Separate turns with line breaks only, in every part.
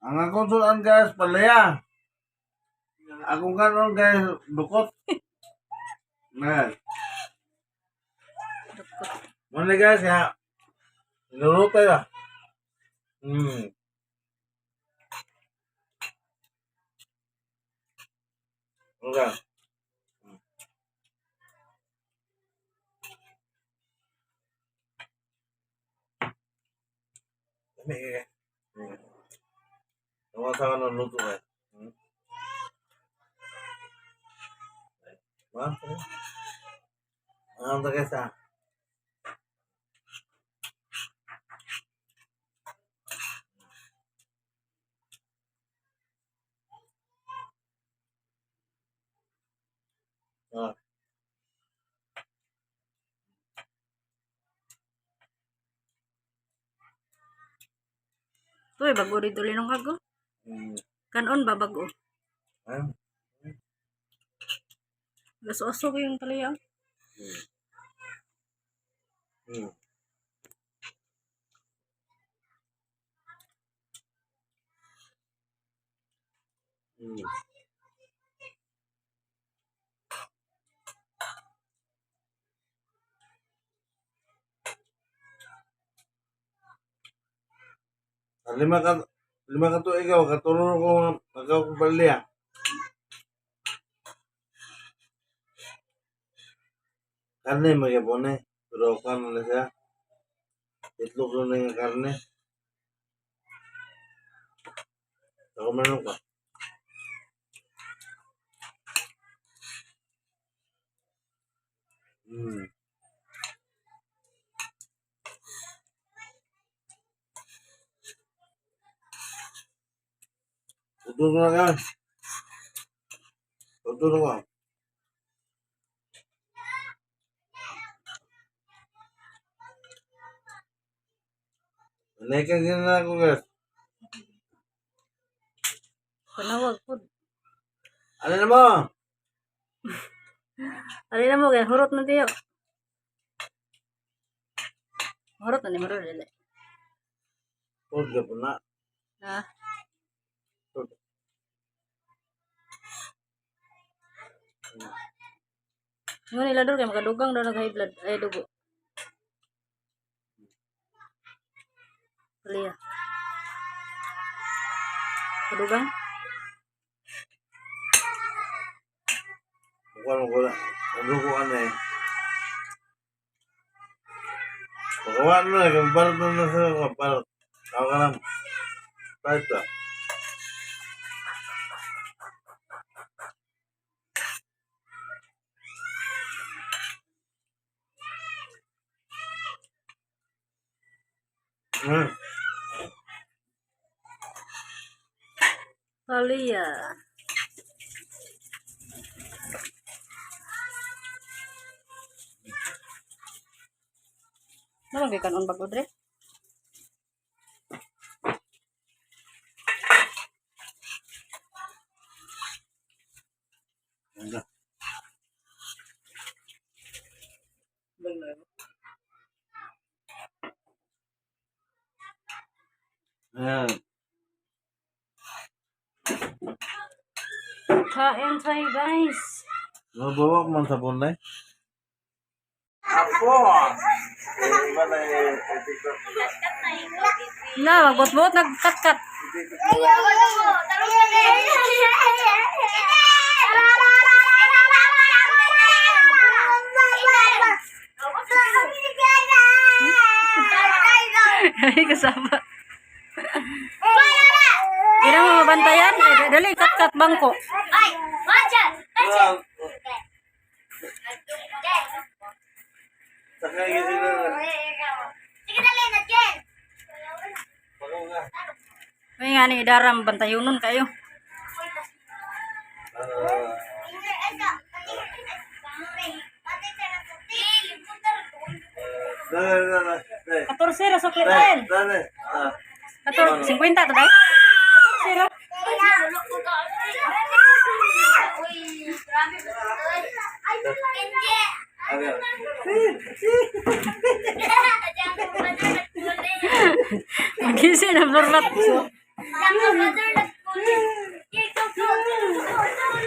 Ang akong sudan guys, palaya. Akong kanon guys, dukot. Guys.
Dukot.
Muna guys, ya. Inurutay ba? Okay. Dami guys. Tawa sa kanon luto guys. Ma'am, Ma'am, guys ah. Ah.
Uy, bago rin tuloy nung kago. Kanon ba bago?
Ayun.
Gaso-aso ko yung talaya.
Ah, lima ka tuig ako, katuro ko magaw ko balya. Karne magyapon eh. Pero kano na siya. Itlog na nga karne. Ako manok ka. Tuturo na ka. Tuturo ka. Naikan na ako guys.
Panawag po.
Ano na mo?
Alin na mo, kaya hurot na tiyo. Hurot na ni Marol, dili.
Huwag ka po na.
Ha?
Huwag.
Nga nila dol, kaya makadugang daw nag-high blood. Ay, dugo. Talaya. Kadugang?
Mukha mo ko na. Nadukuan na eh. Pagawa na eh. Kung parot na na sila ko. Parot. Tawag ka lang. Parot ka.
Talaya. Ano kay kanon bago dre?
Ganda. Ayan.
Kain tayo guys.
Mabawa man sa punay. Apo! Eh, iba na eh. TikTok.
Na, magbot-bot nagkat-kat. Ay, kasama. Ina mo mabantayan? Ay, dali, kat-kat bangko.
Ay, watch out! Watch out!
Sakay ka sila.
Sige, dali na, Jen!
Bakaw ka.
May nga ni Idaram, bantayunon kayo.
Ah, Dale, dale, dale.
14 ra sukli
Dale,
tayo.
dale. Ah.
14, 50 to dai? 14 ra.
Aga.
Magisi na floor mat.
Sama mother nagpulit. Yeah, go, go, go, go,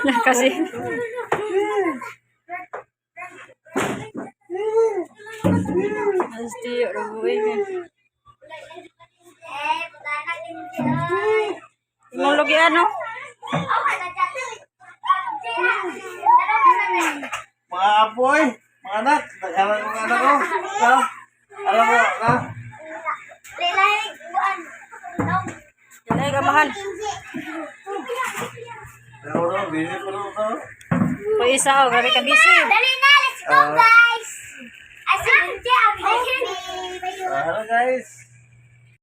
go.
Kasi Asti, rabuin.
Eh, punta na kinji, oy.
Imong lugian no?
Oh, na dyan. Dalawa ka na na.
Mga apoy, mga anak, nagharang mga anak ko. Ha? Alam mo, ha?
Lilay, buwan. Dong.
Dili ka mahal.
Kinji.
Ako na, busy pa naman ako.
Uy, isa oh, grabe ka busy.
Dali na, let's go, guys. Ay, si Kinji, ang
Ah, hello guys.